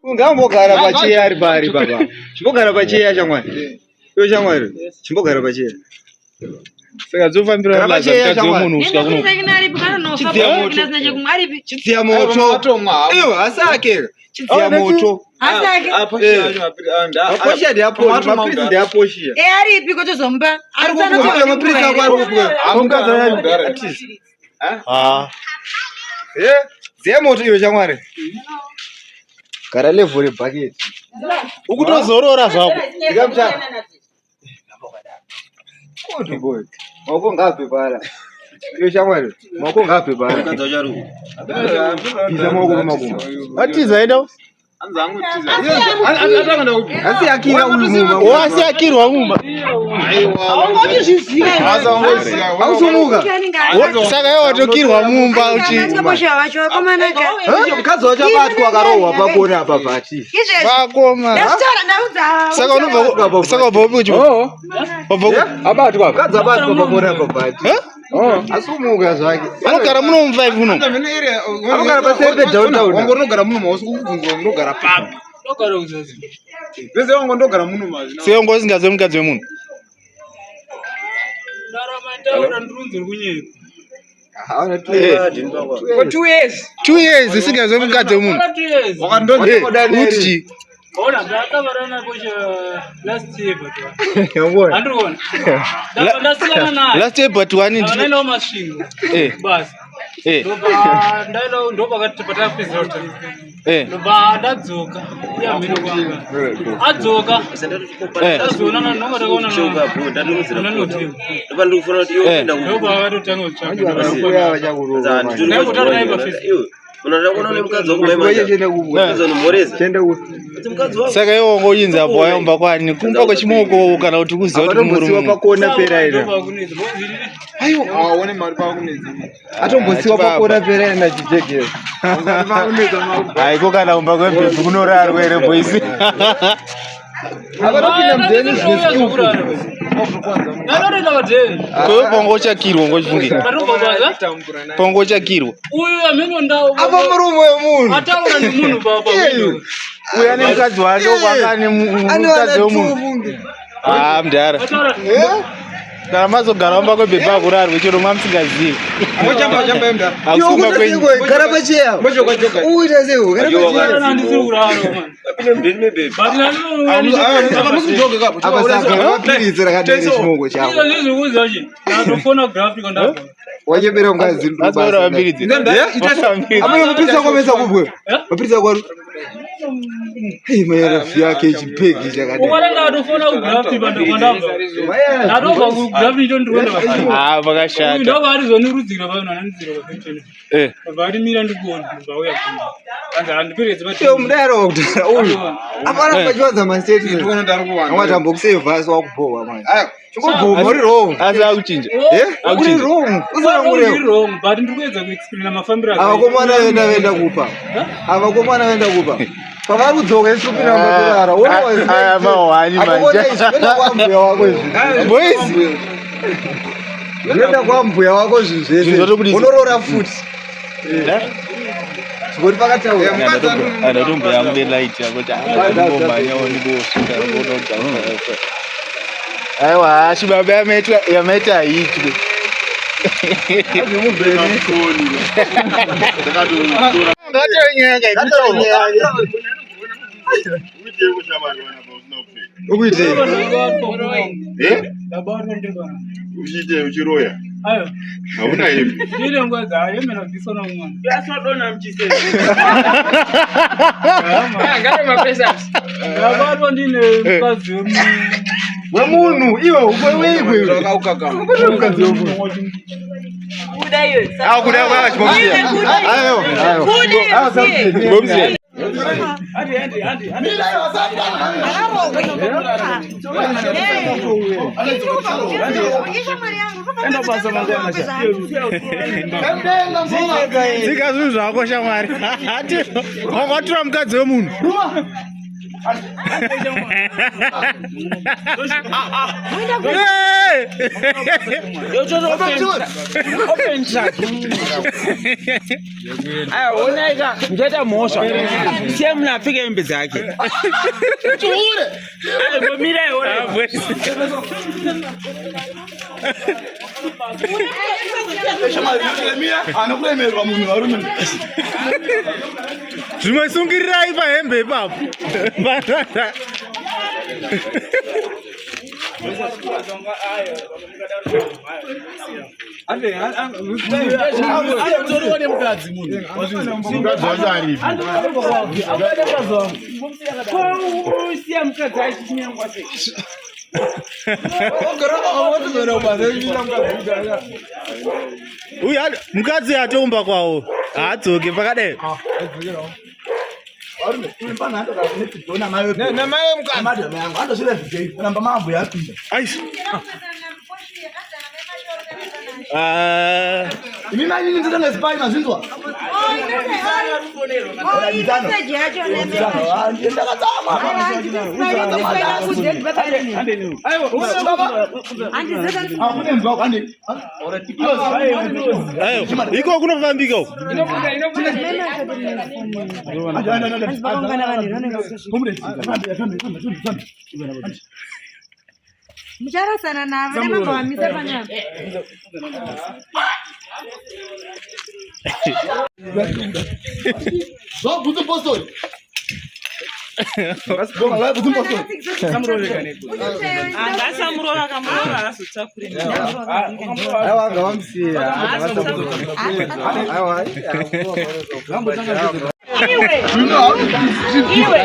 Ungambogara pacheya ari pari baba. Chimbogara pacheya shamwari. Iwe shamwari, chimbogara pacheya. Saka dzofambira Gara laza pacheya, mukadzi shamwari. wemunhu kusvika kuno. Chidziya moto. Chidziya moto. Iwe asake. Chidziya moto. Aposhiya ndiaposhiya. Mapirisi ndiaposhiya. Aripi kotozomupa Ari kupuwa mapirisi ako ari kupuwa. Mukadzi wacho. Ah. Eh, dziya moto iwe shamwari. Gara level rebucket. Ukutozorora zvako. Ndikamuta. Good boy. Maoko ngaabve para. Iwe shamwari, maoko ngaabve para. Bvisa maoko pamakumbo. Atiza enda. Asi akira uyu mumba. Oh, asi akirwa mumba. Ausumuka. Saka iwe watokirwa mumba uchi. Mukadzi wacho abatwa akarohwa pakona apa pati. Vakoma. Saka unobva saka ubva upi uchi? Ubva upi? Abatwa. Mukadzi abatwa pakona apa pati. Eh? Asumuka zvake. Anogara muno mu 5 muno. Anogara paseri pedowntown. Wangu unogara muno mausi kukubvunzwa unogara papi. Pese wangu ndogara muno mazvina. Sei wangu usingazivi mukadzi wemunhu? For 2 years. 2 years usingazivi mukadzi wemunhu. Wakandonzi Eh, Uti chii? Last year but one in ndaendawo masvingo eh basi eh ndopakati patapedzera kutanga eh ndobva ndadzoka iye amhino kwanga adzoka eh tazoonana ndonga takaonana eh ndobva akatotanga kutsvaka Saka iwe wanga uchinzi apo waimba kwani kumba kwechimoko kana kuti kuziva kuti Akatombosiwa murume. pakona pera ira. Aone mari pakunetsa. Atombosiwa Chibaba. pakona pera ira nachijegera. Haiko kana kumba kwebhebhi kunorarwa here boys. Akatopinda mudheni zvine skillful. ndatoenda padheni Kwewe pongo uchakirwa ngochifungira. ndatobva basa Pongo uchakirwa. uyu amhino ndau Apa murume wemunhu. ataura nemunhu papa Iyeyu. Uya nemukadzi wake uko anga ane Ane mukadzi vana wemunhu. tufunge. Ah mudhara. ataura Eh? Kana mazogara mumba kwebhebhi akurarwe chero mamusingazivi. Mochamba chamba yemda. Hakusumba kwenyu. Gara pacheya. Mochoka choka. Uita sei? Gara pacheya. andisiri kurara man but Apa saka mapiritsi rakadai chimoko chako. ndizvikuzachi ndatofona graphic ndabva Wachembera mukadzi Vazoora mapiritsi. Amene mapiritsi ako amesa kubwe. Mapiritsi ako ari. Hey, mayarafi yake chipegi chakadai. ukwana ndatofona kugraphic kwandabva ndatobva kugraphic ito ndikuenda pa Ah pakashata. ndobva arizonirudzira pano anandidzira pa Eh. bva arimira ndikuona ndobva auya kumba anzi handiperedzi Iyo mudaro wakudhara uyu. Apa aramba achiwanza mastatement. Ndikuona ndari kuwana. Amwe atambokusevha asi wakubhowa manje. Chingobvuma uri wrong. Asi akuchinja. Eh? Uri wrong. Usana uri wrong but ndiri kuedza kuexplaina mafambiro Ava komana venda venda kupa. Ava komana venda kupa. Pavari kudzoka isu kupinda mumatorara. Aya mahwani manje. Zvinoenda kwambuya wako izvi. Boys. Zvinoenda kwambuya wako zvinhu Zvinhu zvese. zvatobudisa. Unoroora futi. Zvikuti pakataura. Andatomboyangu nelight yako kuti andombomhanyawo ndikosvika ndikuona kuti Aiwa hashi baba yamaitwa yamaita haitwe. Ukuitei? ndabatwa ndiri pana Uchiite uchiroya ayo hauna hembe ndine nguva dzaayemena kubviswa nomwana ndabatwa ndine mukadzi Wemunhu iwe ukweweikwe. Mukadzi wemunhu. Ah kuda kwa chibomsiya. Ayo, ayo. Ayo, something. Chibomsiya. Tsika zvinhu zvako shamwari. Ati wakatora mukadzi wemunhu. Aya, onaika ndichaita mhosva. Siya munhu apfeke hembe dzake. Mirai, Anokuremerwa munhu varume. Zvimwe sungirirai pahembe ipapo. Anotoriwa nemukadzi munhu. Mukadzi wacho aripi? Siya mukadzi achinyangwa sei? Uyu mukadzi atoumba kwawo haadzoke pakadai. Aish. Ah, Imi mainini nditenge sipai mazinzwa. Ndakatsamwa. Ayo, iko kunofambika uko. Mucharasana navo nemagowamisa panapa. Zvabvunza postori. Angasamurova kamurova azotakure. Aiwa ngavamusiye. Aiwa. Iwe. Iwe.